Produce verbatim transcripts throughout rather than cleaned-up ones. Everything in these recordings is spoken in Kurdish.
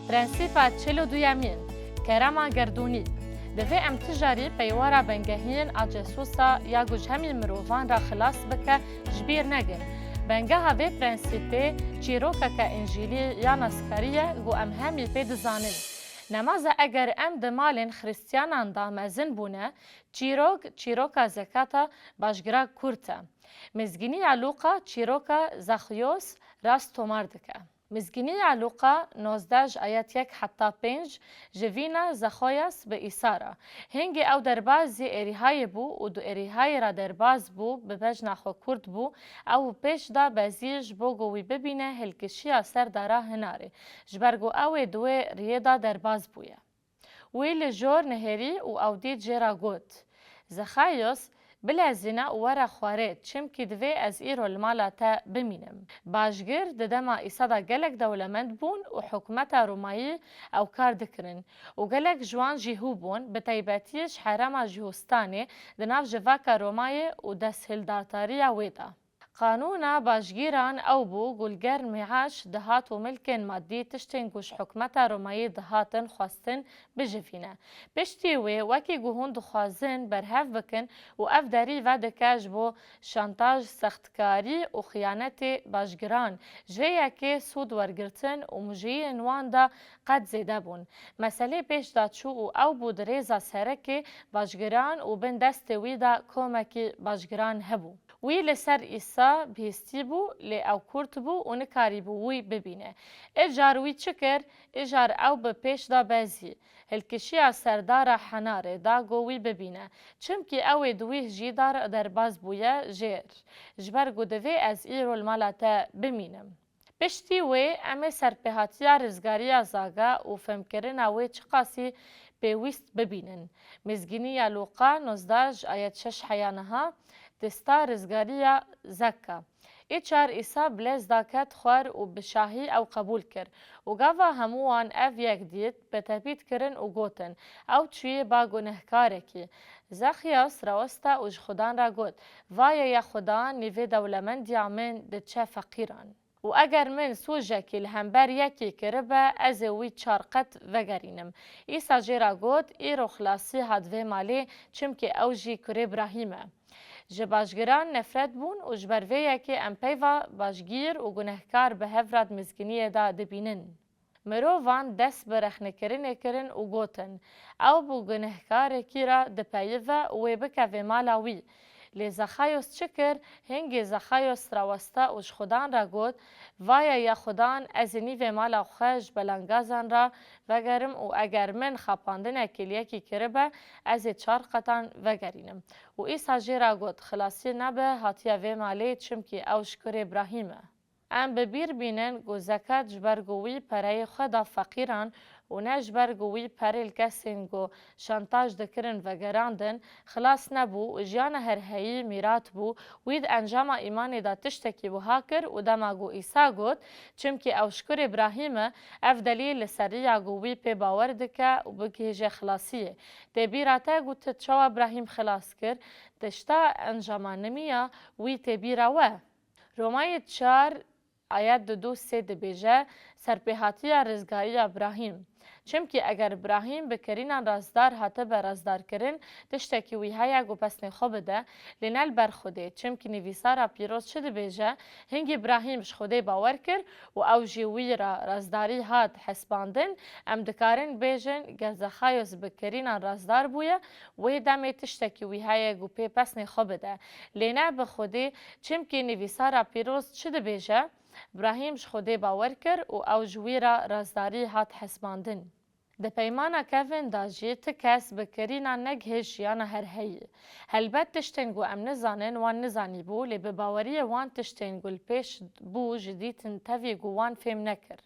Prensîpa çil û duyemîn, kerema gerdûnî. Divê em tijarî peywara bingehiyên a cesûsa ya ku ji hemî mirovan re xilas bike, ji bîr negin. Bengeha vê prensîpê çîrokeke Încîlî ya naskarî ye ku em hemî pê dizanin. Nemaze eger em di malên Xristiyanan de mezin bûne, çîrok, çîroka zekata bajgira kurt e. Mizgîniya Lûqa çîroka Zexyos rast tomar dike. Mizgîniya Lûqa nozdeh ji ayet yek heta pênc ji vîna Zexoyas bi Îsa re. Hingê ew derbazî êrîhayê bû û di êrîhayê re derbaz bû, bi bejna xwe kurt bû, ew pêş da bezî ji bo ku wî bibîne hilkişiya serdara hinarê, ji ber ku ew ê di wê riyê de derbaz bûye. Wî li jor nihêrî û ew dît jê re got, Zexayos, bilezîne û were xwarê, çimkî divê ez îro li mala te bimînim. Bajgir di dema Îsa de gelek dewlemend bûn û hikûmeta Romayî ew kar dikirin û gelek ji wan jî hû bûn, bi taybetî ji herêma Jihûstanê di nav civaka Romayê û desthildatariya wê de. Qanûna bajgîran ew bû ku li gel miaş dihat û milkên madî tiştên ku ji hikûmeta Romayî dihatin xwestin bijivîne. Piştî wê, wekî ku hûn dixwazin berhev bikin û ev derî vedike ji bo şantaj, sextkarî û xiyanetê bajgiran, ji vê yekê sûd wergirtin û mujiyên wan de qet zêde bûn. Meselê pêş de çû û ew bû di rêza serekê bajgiran û bin destê wî de komekî bajgiran hebû. Wî li ser Îsa bihîstî bû, lê ew kurt bû û nikarîbû wî bibîne. Îcar wî çi kir? Îcar ew bi pêş de bezî. Hilkişiya serdara henarê da ku wî bibîne. Çimkî ew ê di wî hijî de derbaz bûye jêr. Ji ber ku divê ez îro li mala te bimînim. Piştî wê em ê serpêhatiya rizgariya Zaga û fêmkirina wê çiqasî pêwîst bibînin. Mizgîniya Lûqa nozdeh ji ayet şeş heya niha, dista rizgariya Zekka. Îcar Îsa bi lez da ket xwar û bi şahî ew qebûl kir. Û gava hemû wan ev yek dît, bi tepît kirin û gotin, Ew çûyê ba gunehkarekî. Zexyas rawesta û ji Xudan re got, Vaye ya Xudan, nîvê dewlemendiya min diçe feqîran. Û eger min sûcekî li hember yekî kiribe, ez ê wî çar qet vegerînim. Îsa jê re got, Îro xilasî hat vê malê, çimkî ew jî kurê Birahîm e. Ji bajgiran nefret bûn û ji ber vê yekê em peyva bajgîr û gunehkar bi hev re di mizgîniyê de dibînin. Mirovan dest bi rexnekirinê kirin û gotin, Ew bi gunehkarekî re dipeyive û wê bikeve mala wî. Lê Zexayos çi kir? Hingê Zexayos rawesta û ji Xudan re got, Vaye ya Xudan, ez ê nîvê mala xwe ji belengazan re vegerim û eger min xapandinekî li yekî kiribe, ez ê çar qetan vegerînim. Û Îsa jê re got, Xilasî nebe hatiye vê malê, çimkî ew ji kurê Birahîm e. Em bi bîr bînin ku zekat ji ber ku wî pereyê xwe da feqîran û ne ji ber ku wî perê li kesên ku şantaj dikirin vegerandin, xilas nebû û jiyana herheyî mîrat bû. Wî di encama îmanê de tiştekî wiha kir û dema ku Îsa got, Çimkî ew ji kurê Birahîm e, ev delîl li ser riya ku wî pê bawer dike û bigihêje xilasiyê. Tê bîra te ku tu çawa Birahîm xilas kir, tişta encama nimiya wî tê bîra we. Romayê çar ayet du du sê dibêje, Serpêhatiya rizgariya Birahîm. Çimkî eger Birahîm bi kirînan rastdar hatibe rastdarkirin, tiştekî wî heye ku pesnê xwe bide, lê ne li ber Xwedê. Çimkî nivîsara pîroz çi dibêje? Hingî Birahîm ji Xwedê bawer kir û ew jî wî re rastdarî hat hesbandin. Em dikarin bêjin, ger Zexayos bi kirînan rastdar bûye, wê demê tiştekî wî heye ku pê pesnê xwe bide. Lê ne bi Xwedê, çimkî nivîsara pîroz çi dibêje? Birahîm ji Xwedê bawer kir û ew ji wî re rastdarî hat hesbandin. Di Peymana Kevin de jî ti kes bi kirîna negihêj jiyana herheyî. Helbet tiştên ku em nizanin wan nizanîbû, lê bi baweriyê wan tiştên ku li pêş bû ji dîtin tevî ku wan fêm nekir.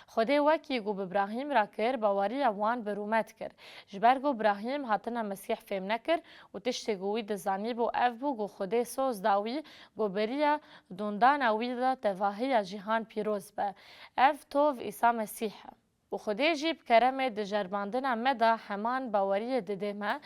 Xwedê wekî ku bi Birahîm re kir, baweriya wan bi rûmet kir. Ji ber ku Birahîm hatina Mesîh fêm nekir û tiştê ku wî dizanîbû ev bû ku Xwedê soz da wî ku bi riya dûndana wî de tevahiya cîhan pîroz be. Ev tov Îsa Mesîh e. Û Xwedê jî bi keremê di jerbandina me de heman baweriyê didê me,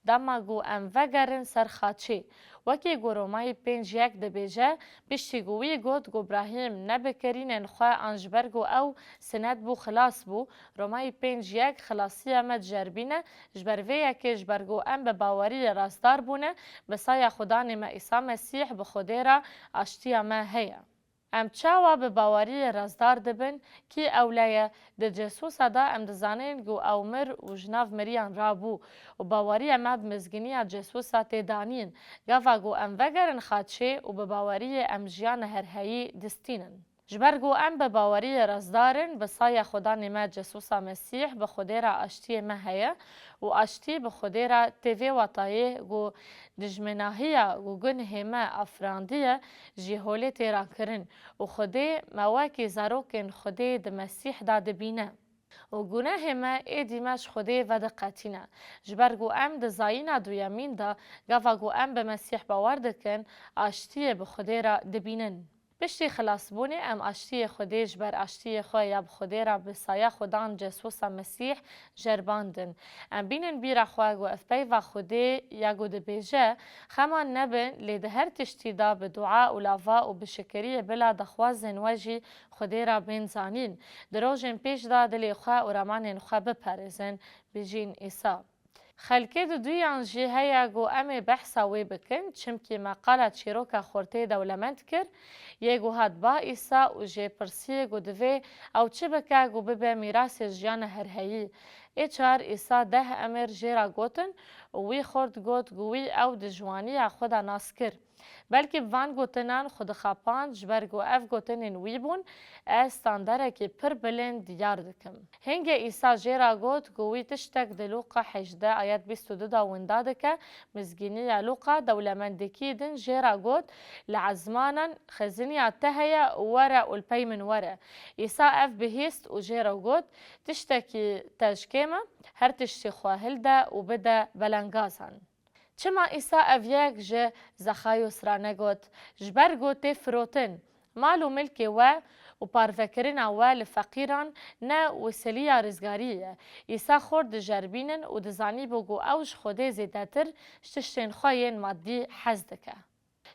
dema ku em vegerin ser xaçê. Wekî ku Romayî pênc yek dibêje, piştî ku wî got ku Brahîm ne bi kirînên xwe an ji ber ku ew sinet bû xilas bû, Romayî pênc yek xilasiya me diceribîne, ji ber vê yekê ji ber ku em bi baweriyê rastdar bûne, bi saya Xudanê me Îsa Mesîh bi Xwedê re aştiya me heye. Em çawa bi baweriyê rastdar dibin? Kî ewle ye? Di Cesûsa de em dizanin ku ew mir û ji nav miriyan rabû û baweriya me bi mizginiya Cesûsa tê danîn. Gava ku em vegerin xaçê û bi baweriyê em jiyana herheyî distînin. Ji ber ku em bi baweriyê rastdar in, bi saya Xudanê me Cesûsa Mesîh bi Xwedê re aştiyê me heye û aştî bi Xwedê re tê vê watayê ku dijminahiya ku gunhê me afirandiye jî holê tê rakirin û Xwedê me wekî zarokên Xwedê di Mesîh de dibîne. Û gunehê me êdî me ji Xwedê vediqetîne. Ji ber ku em di zayîna duyemîn de, gava ku em bi Mesîh bawer dikin, aştiyê bi Xwedê re dibînin. Piştî xilasbûnê em aştiyê Xwedê ji ber aştiyê xwe ya bi Xwedê re bi saya Xudan Cesûsa Mesîh jerbandin. Em bînin bîra xwe ku ev peyva Xwedê ya ku dibêje, Xeman nebin, lê di her tiştî de bi dua û lava û bi şikiriyê bila daxwazên we jî Xwedê re bên zanîn. Di rojên pêş de dilê xwe û ramanên xwe biparêzin. Bijîn Îsa. Xelkê di duyan jî heye ku em ê behsa wê bikin, çimkî me qala çîroka xortê dewlemend kir, yê ku hat ba Îsa û jê pirsî ku divê ew çi bike ku bibe mîrasê jiyana herheyî. Ê çar Îsa deh emir jê re gotin û wî xort got ku wî ew di jiwaniya xwe de nas kir. Belkî bi van gotinan xwe dixapand, ji ber ku ev gotinên wî bûn, ez standarekî pir bilind diyar dikim. Hingê Îsa jê re got ku wî tiştek di Lûqa hejdeh ayet bîst û du de winda dike, Mizgîniya Lûqa dewlemendekî din jê re got, Li ezmanan xeziniya te heye, were û li pey min were. Îsa ev bihîst û jê re got, Tiştekî te ji kêm e, her tiştî xwe hilde û bide belengazan. Çima Îsa ev yek ji Zexayos re negot? Ji ber ku tê firotin. Mal û milkê we û parvekirina we li feqîran ne wesîleya rizgariyê ye. Îsa xort diceribînin û dizanîbû ku ew ji Xwedê zêdetir ji tiştên xwe yên madî hez dike.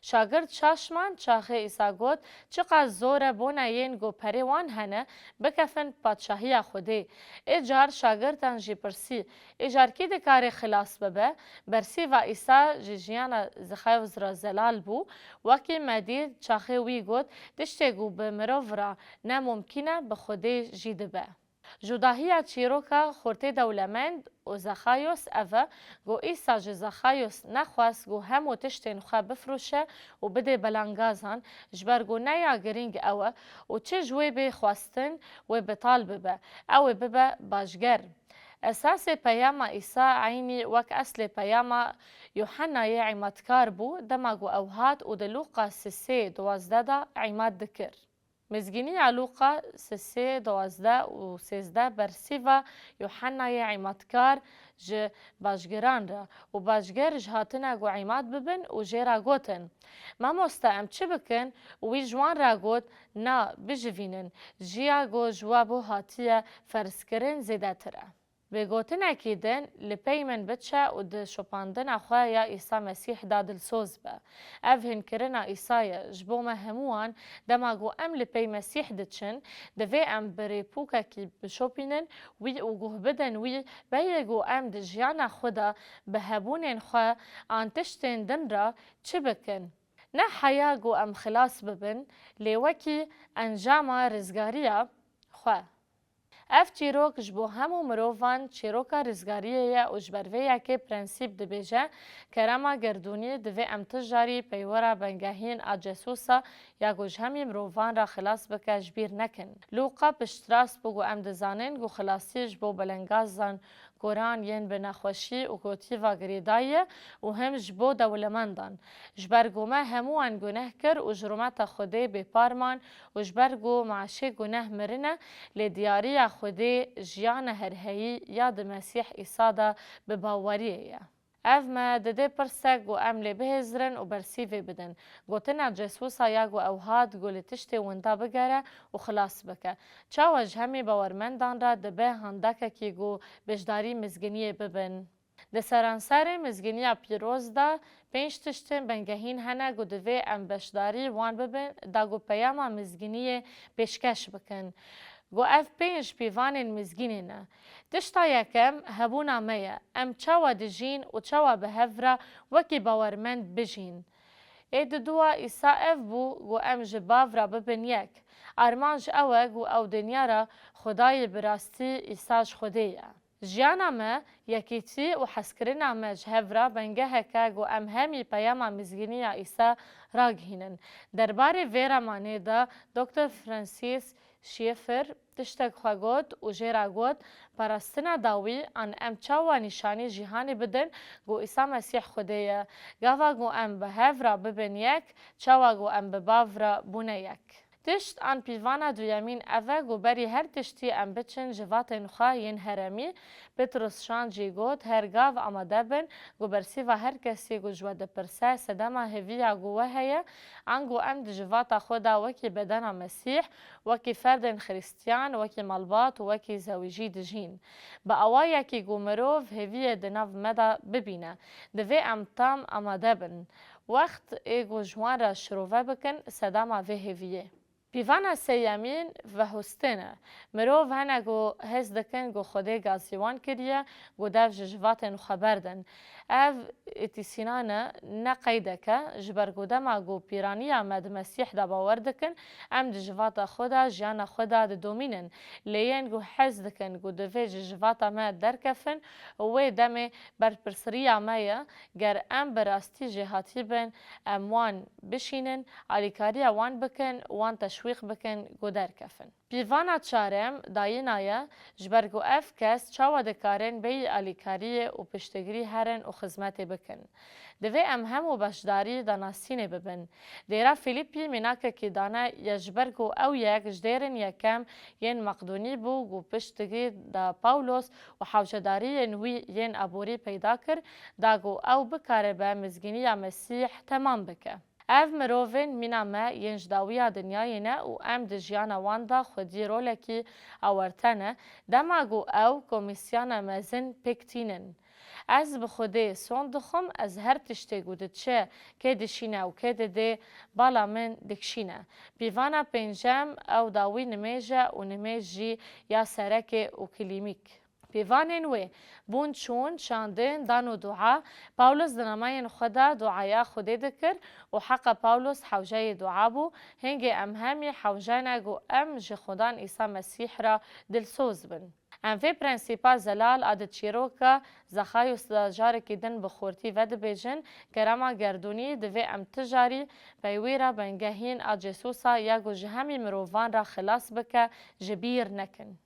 Şagirt şaş man, çaxê Îsa got, Çiqas zor e bona yên ku perê wan hene, bikefin padşahiya Xwedê. Ê car şagirtan jî pirsî, Ê car kî dikare xilas bibe? Bersîva Îsa ji jiyana Zexayos re zelal bû. Wekî me dît, çaxê wî got, Tiştê ku bi mirov re ne mumkîn e, bi Xwedê jî dibe. Cudahiya çîroka xortê dewlemend û Zexayos ev e, ku Îsa ji Zexayos nexwest ku hemû tiştên xwe bifroşe û bide belengazan, ji ber ku ne ya girîng ew e û çi ji wê bê xwestin, wê betal bibe, ew ê bibe başger. Esasê peyama Îsa eynî wek eslê peyama Yuhennayê Îmadkar bû, dema ku ew hat û di Lûqa sisê duwazdeh de îmad dikir. Mizgîniya Lûqa sisê duwazdeh û sêzdeh bersîva Yuhennayê Îmadkar ji başgeran re û başger ji hatine ku îmad bibin û jê re gotin, Mamoste, em çi bikin? Û wî ji wan re got, Na, bijivînin, jiya ku ji we bo hatiye ferzkirin zêdetir e. Bi gotinekî din, Li pey min biçe û di şopandina xwe ya Îsa Mesîh de dilsoz be. Ev hinkirina Îsa ye ji bo me hemûyan, dema ku em li pey Mesîh diçin, divê em bi rêpûkekî bişopînin wî û guh bidin wî, bêyî ku em di jiyana xwe de bi hebûnên xwe an tiştên din re çi bikin. Ne heya ku em xilas bibin, lê wekî encama rizgariya xwe. Ev çîrok ji bo hemû mirovan çîroka rizgariyê ye û ji ber vê yekê prensîp dibêje, kerema gerdûnî divê em tu jarî peywira bengehiyên a Cesûsa ya ku ji hemî mirovan re xilas bike ji bîr nekin. Lûqa piştrast bû ku em dizanin ku xilasî ji bo belengazan, koran yên bi nexweşî û kotîva girêdayî ye û him ji bo dewlemendan. Ji ber ku me hemûyan guneh kir û ji rûmeta Xwedê bêpar man û ji ber ku meşê guneh mirin e, lê diyariya Xwedê jiyana herheyî ya di Mesîh Îsa de bi baweriyê ye. Ev me dide pirsek ku em lê bihêzirin û bersîvê bidin. Gotina Cesûsa ya ku ew hat ku li tiştê winda bigere û xilas bike. Çawa ji hemî bawermendan re dibe handakekî ku beşdarî mizginiyê bibin? Di seranserê mizgîniya pîroz de pênc tiştên bingehîn hene ku divê em beşdarî wan bibin, da ku peyama mizgîniyê pêşkeş bikin. Ku ev pênc pîvanên mizgînê ne. Tişta yekem hebûna me ye. Em çawa dijîn û çawa bi hev re wekî bawermend bijîn? Ê di dua Îsa ev bû ku em ji bav re bibin yek. Armanc ew e ku ew dinya re Xwedayê bi rastî Îsa ji Xwedê ye. Jiyana me, yekîtî û hezkirina me ji hev re bingehek e ku em hemî peyama mizgîniya Îsa ragihînin. Derbarê vê ramanê de Doktor Francis Schaeffer tiştek xwe got û jê re got, parastina dawî an em çawa nîşanî cîhanê bidin ku Îsa Mesîh Xwedê ye, gava ku em bi hev re bibin yek, çawa ku em bi bav re bûne yek. Tişt an pîvana duyemîn ev e ku berî her tiştî em biçin civatên xwe yên heremî. Petros Şand jî got, her gav amade bin ku bersîva her kesî ku ji we dipirse, sedema hêviya ku we heye, ango em di civata xwe de wekî bedena Mesîh, wekî ferdên Xrîstiyan, wekî malbat û wekî zewîjî dijîn. Bi awayekî ku mirov hêviyê di nav me de bibîne, divê em tam amade bin. Wext ê ku ji wan re şirove bikin sedema vê hêviyê. Pîvana sêyemîn vehustin e. Mirov hene ku his dikin ku Xwedê gazî wan kiriye ku dev ji civatên xwe berdin. Ev îtîsînan e, ne qeydek e, ji ber ku dema ku pîraniya me di Mesîh de bawer dikin, em di civata xwe de, jiyana xwe de didomînin. Lê yên ku hez dikin ku divê ji civata me derkefin, wê demê berpirsîriya me ye. Ger em bi rastî jêhatî bin, em wan bişînin, alîkariya wan bikin, wan teşwîq bikin ku derkefin. Pîvana çarem dayîna ye, ji ber ku ev kes çawa dikarin bêyî alîkariyê û piştgirî herin û xizmetê bikin. Divê em hemû beşdarî danasînê bibin. Dêra Fîlîpî mînakekî dane ye, ji ber ku ew yek ji dêrên yekem yên Meqdûnî bû ku piştgirî da Pawlos û hewcedariyên wî yên aborî peyda kir, da ku ew bikaribe mizgîniya Mesîh temam bike. Ev mirovên mîna me yên ji dawiya dinyayê ne û em di jiyana wan de xwedî rolekî awarte ne, dema ku ew komîsyana mezin pêk tînin. Ez bi Xwedê sond dixwim, ez her tiştê ku diçe, kê dişîne û kê didê, bala min dikişîne. Pîvana pêncem, ew dawî nimêj e û nimêj jî ya serekê û klîmîk. Pîvanên wê bûn çûn, çandin, dan û dua. Pawlos di nameyên xwe de duaya Xwedê dikir û heqa Pawlos hewceyê dua bû. Hingê em hemî hewce ne ku em ji Xudan Îsa Mesîh re dilsoz bin. Em vê prensîpa zelal a di çîroka Zexayos de carekî din bi xurtî vedibêjin, kerema gerdûnî divê em ti carî pey wî re bingehîn a Cêsûsa ya ku ji hemî mirovan re xilas bike, ji bîr nekin.